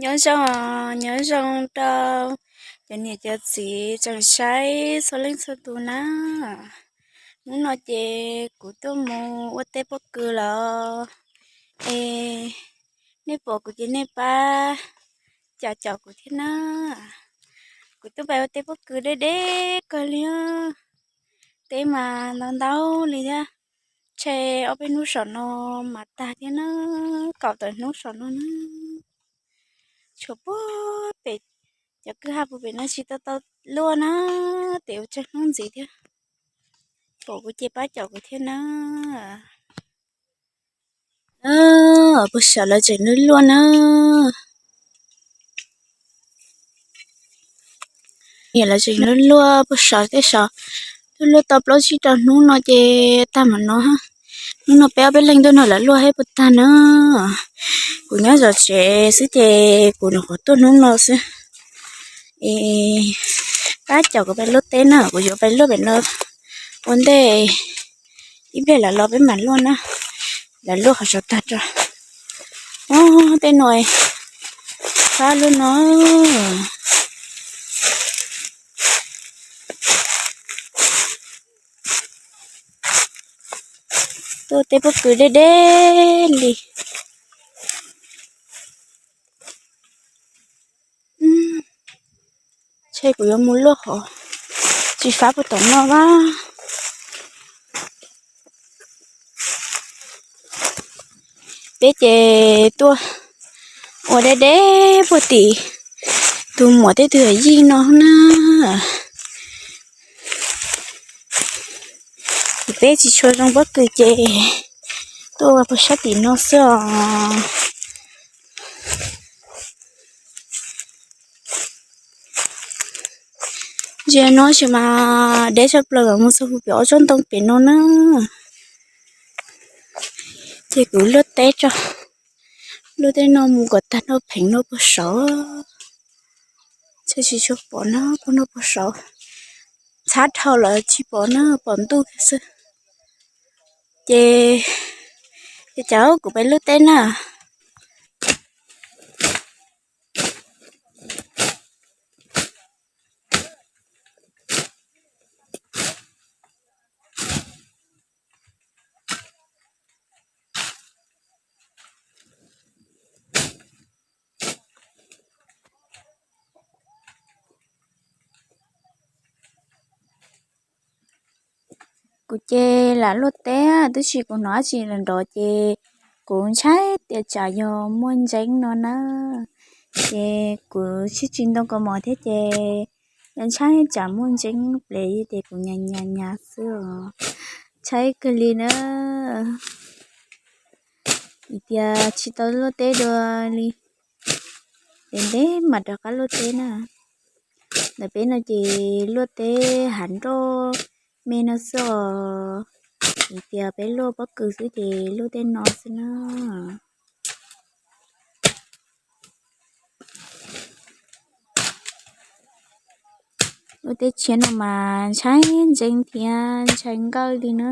Nyob zoo, nyob zoo rau cov niam cov txiv tseem saib txhua leej txhua tus na. Hnub no ces kuv tuaj mus ua teb pob kws los es nej pom kuv ces nej pab caum caum kuv thiab na. Kuv tuaj pais ua teb pob kws deb deb kawg li. Teb mas ntau ntau li thiab. Ntshe ob peb hnub saum no mas tag thiab na, kaum tawm hnub saum no na. Tshuav puag pem cov kwj ha puag pem no tsis tau tau luaj na, tes ua tsawg hnub ntxiv thiab. Pom kuv ces pab caum kuv thiab na. Puag saum lawv tseem luaj luaj na. Lawv tseem luaj luaj puag saum tej saum, luaj luaj tau plaub tsib rau hnub no ces tag mam no. Hnub no peb ob peb leeg tuaj nrog lawv luaj thiab puas tag na. Kuv nyob zov tsev xwb ces kuv nyuam qhuav tuaj hnub no xwb. Es pab caum kuv pais luaj teb na, kuv yuav pais luaj pem no ua ntej, ib pliag lawv los peb mam luaj na. Lawv luaj qhov saud tag tso. Tej no fab luaj no. Tuaj teb pob kws deb deb li. Ntshe kuv yuav mus luaj qhov tsis fab puag tom no a. Peb ces tuaj ua deb deb puag tim tus muam tej tug yij no na. Peb tsis tshua zoo pob kws ces tuaj ua puag sab tim no xwb os. Ntsia no tsis mas deb tshaj plaws, mus txog puag pem ob tsob ntoo pem no na. Ces kuv luaj teb tso, luaj teb no mus kom tag no pheem no puag saud. Ntshe tsis tshua pom na, puag no puag saud. Ntxhab dhau lawm tsis pom na, pom ntuj xwb. Ces, ces cas kuv pais luaj teb na. Kuv ces lam luaj teb twb tsis, kuv hnov dab tsi los nrov ces kuv ntshai tias tsam yog muaj ntseeb no na. Ces kuv sib tsis ntoo kaus mom thiab ces yog ntshai tsam muaj ntseeb plev ces kuv nyas nyas nyas xwb os. Ntshai kawg li na. Vim tias tsis tau luaj teb dua li, ces ntev mam rov qab luaj teb na. Ntawm peb no ces luaj teb hav nroj me no xwb os. Vim tias peb luaj pob kws xwb ces luaj tej no xwb na. Luaj teb tshiab no mas ntshai ntseeb thiab ntshai nkawj li na.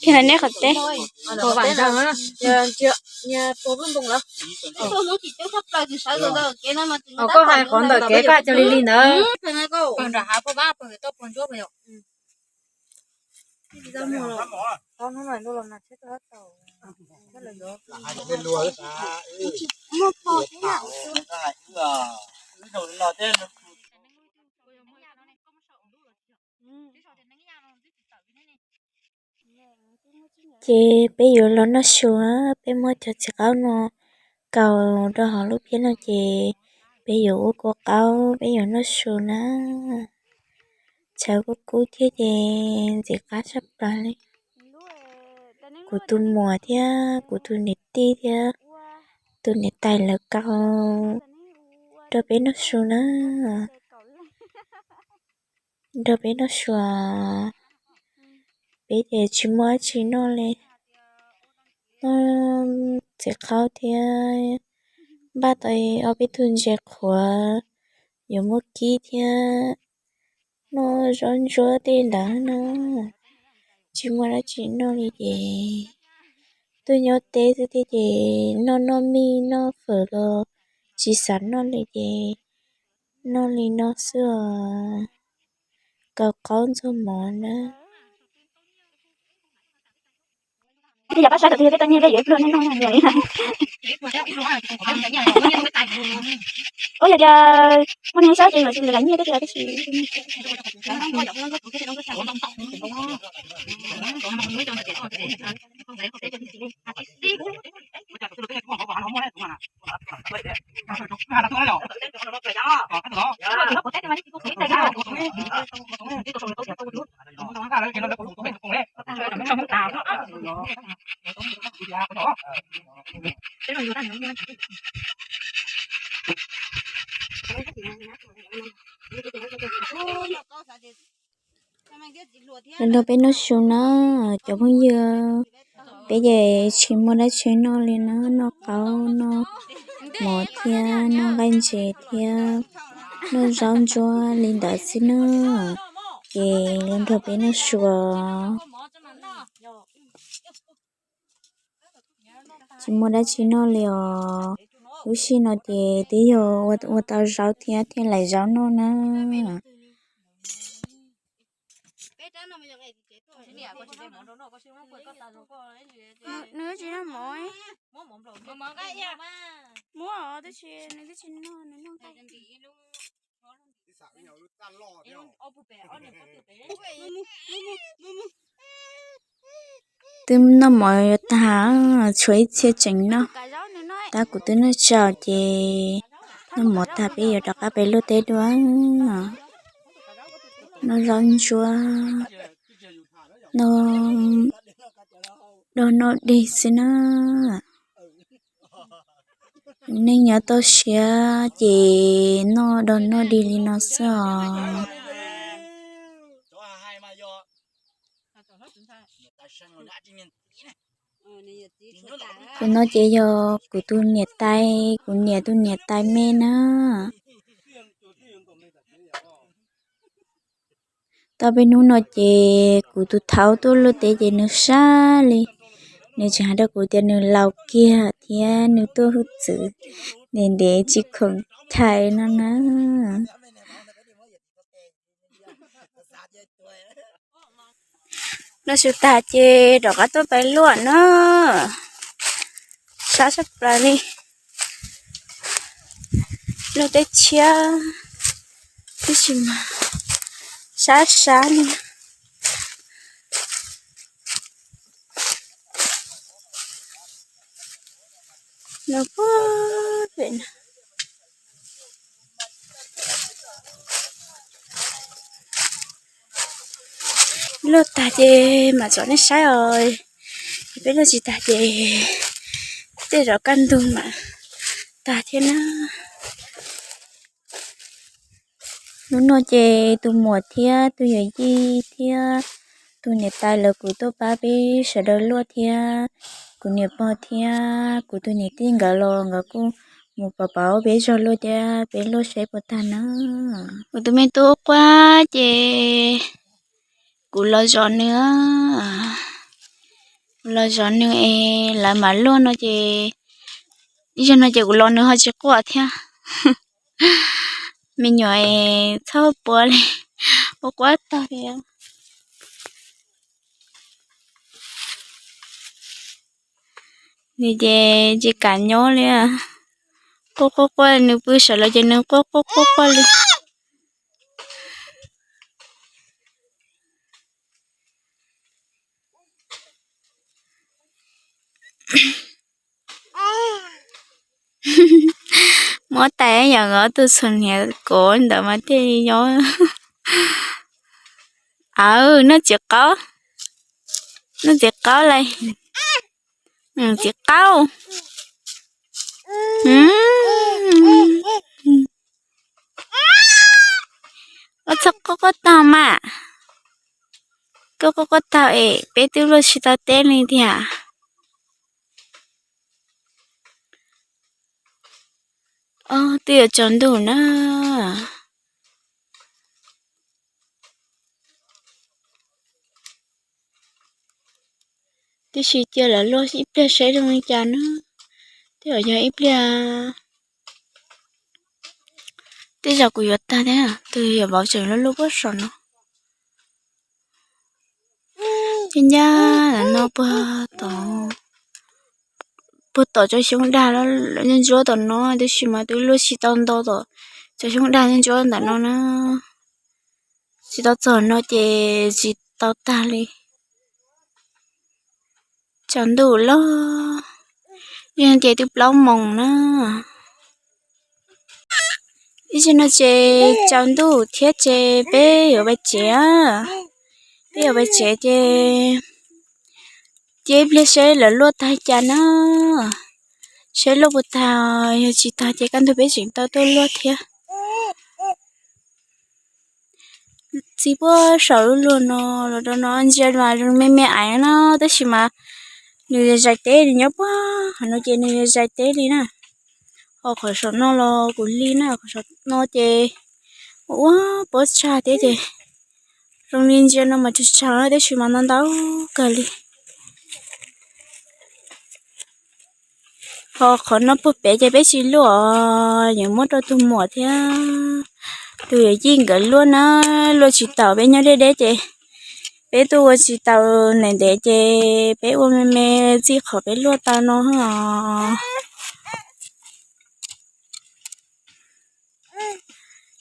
Kiag neb qhov teb. Koj hais qhov ntawm kev koj cog li li ntawd. Ces peb yuav los noj su, peb muab cov txiv qaub no kaus rau hauv lub phiab no ces peb yuav ua kua qaub, peb yuav noj su na. Tshav kub kub thiab ces ntxim qab tshaj plaws li. Kuv tus muam thiab kuv tus niam tij thiab tus niam tais lawv kaus rau peb noj su na. Nrog peb noj su, peb ces tsis muaj dab tsi noj li. Noj txiv qaub thiab npaj tau ob peb tug ntses qhuav yuav muab kib thiab noj zaub ntsuab tej ntawd no. Tsis muaj dab tsi noj li ces tuaj nyob teb xwb thiab ces noj noj mij noj fawm los tsis xav noj li ces noj li no xwb os. Kaus qaub ntxuag mov na. Peb yog pab saib tus twg peb tuaj nyiag peb yuav ib pluag nej noj nyias li. Ua yog tias muaj neeg saib ces yuav tsis lawv nyiag peb tiag tab sis Nrog peb noj su na cov phooj ywg, peb ces tsis muaj dab tsi noj li na, noj qaub noj mov thiab noj nqaij ntses thiab noj zaub ntsuab li ntawd xwb na. Ces los nrog peb noj su. Tsis muaj dab tsi noj li os. Lub sij no ces twb yog ua tau zaub thiab thiaj laim zaub noj na. Nws tsis noj mov. Muab os, twb tsis, nws twb tsis noj, nws noj nqaij. Twb noj mov yuav tag, tshuav ib txhia tseem noj. Tab kuv twb noj tsau ces noj mov tag peb yuav rov qab pem luaj teb dua. Noj zaub ntsuab, noj dog noj dig xwb na. Neej nyob toj siab ces noj dog noj dig li no xwb os. Kuv no ces yog kuv tus niam tais, kuv niam tus niam tais me na. Tau peb hnub no ces kuv tus thaub tuaj luaj teb ces nws sab li, nws tseem hais rau kuv tias nws laus kiag thiab nws tuaj hwj txwv ntev ntev tsis khoom thais no na. Noj su tag ces rov qab tuaj pem luaj na. Sab sab plaws li. Luaj teb tshiab, tib si mas sab sab li. Los puag pem no. Luaj tag ces mam tsom nej saib os. Peb luaj tsis tag ces tej zaum kaj ntug mam tag thiab na. Hnub no ces tus muam thiab tus yawm yij thiab tus niam tais lawv kuj tuaj pab peb sawv daws luaj thiab. Kuv niam pog thiab kuv tus niam tij nkawd los nkawd kuj Mus pom pom peb zog luaj thiab peb luaj saib puas tag na. Kuv tus me tub quaj ces kuv los zov nws, kuv los zov nws es lawv mam luaj no ces, ib zaug no ces kuv los nws ho tsis quaj thiab. Me nyuam es txhob puav li, quaj quaj tag li. Nws ces tsis kam nyob li, quaj quaj quaj, nws pw sawv los ces nws quaj quaj quaj quaj li. Muab tais yam ob tug txhuam hniav kov ntawd mas thiaj li nyob. Aw, noj txiv qaub, noj txiv qaub lawm, txiv qaub. Koj txhob quaj quaj tag mas, koj quaj quaj tag es peb twb luaj tsis tau teb li tiag. Twb yuav tsaus ntuj na. Tib si cia lawv luaj ib pliag saib zoo li cas na. Tej zaum yog ib pliag, tej zaum kuv yuav tag thiab, tus yuav vauv tseem luaj luaj puag saum no. Cov ncaj ntawm no puag tom, puag tom cov xyoob dag ntsuab tom no, tab sis mas twb luaj tsis tau ntau tom cov xyoob dag ntsuab ntawm no na. Tsis tau txog no ces tsis tau tag li. Tsaus ntuj lawm, yeej tias twb plaub moos na. Ib zaug no ces tsaus ntuj thiab ces peb yuav pais tsev, peb yuav pais tsev ces cia ib pliag saib lawv luaj tag cas na. Saib luaj puas tag, yog tsis tag ces kaj ntug peb tseem tau tuaj luaj thiab. Txiv puag saum lub luag no los rau no ntsia mas zoo me me aiv no, tab sis mas nws zais teb li, nyob puag qhov no ces nws zais teb li na. Ho qhov saum no los kuv li na, qhov saum no ces ua pob tsag thiab ces zoo li ntsia no mas tsag tsag tab sis mas ntau ntau kawg li. Ho qhov no puag pem ces peb tsis luaj, yuav muab rau tus muam thiab tus yawm yij nkawd luaj na, luaj tsis taus, peb nyob deb deb ces peb tuaj ua tsis taus ntev ntev ces peb ua me me txij qhov peb luaj tau no os.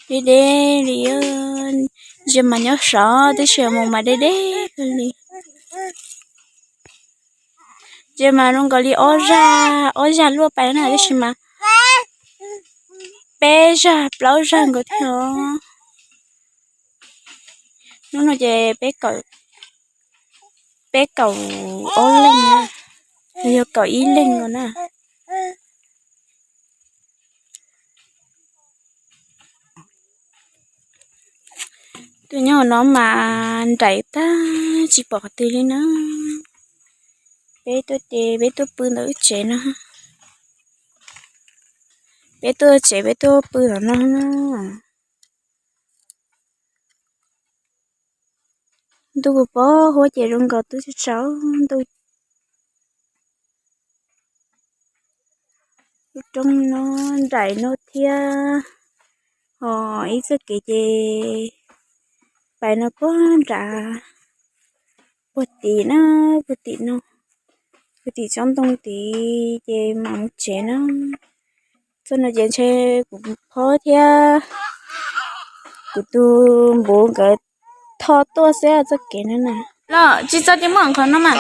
Deb deb li, ntsia mas nyob sov tab sis mus mas deb deb kawg li. Ntsia mas zoo nkaus li ob zag, ob zag luaj pais na tab sis mas peb zag plaub zag nkaus thiab os. Hnub no ces peb kaum, peb kaum ob leeg na, yog kaum ib leeg no na. Tus nyob no mas nraim tag tsis pom qhov twg li na. Peb tuaj ces peb tuaj pw ntawm wb tsev no. Peb tuaj tsev peb tuaj pw ntawm no na. Ntuj puas pom huab ces zoo nkaus twb tsaus ntuj. Lub roob no nraim no thiab, ho ib txoj kev ces pais no puag nram, puag tim na, puag tim no, puag tim tsob ntoo tid ces mam mus tsev na. Txoj no ces ntshe kuv phob thiab kuv tus npuv nkawd tho tuaj xwb txoj kev no na. Los tsis txog ces muaj qhov no mas.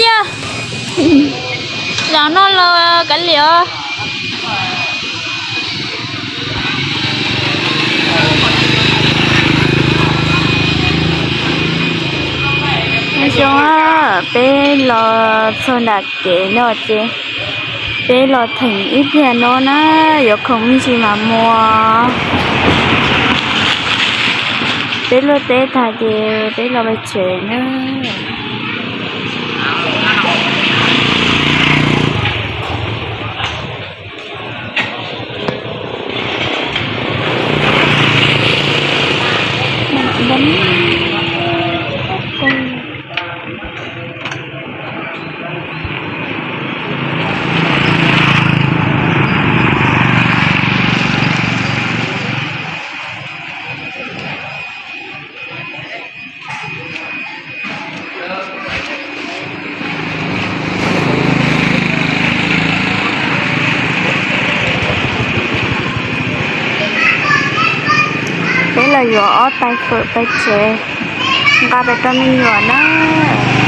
Yog zaum no los kav liam os. Coob, peb los txog nram kev no ces peb los theem ib pliag no na, yuav khoom me ntsis mam mus. Peb luaj teb tag ces peb los peb tsev na. Peb los yuav ob tais fawm pais tsev, nqa pais rau me nyuam nawb.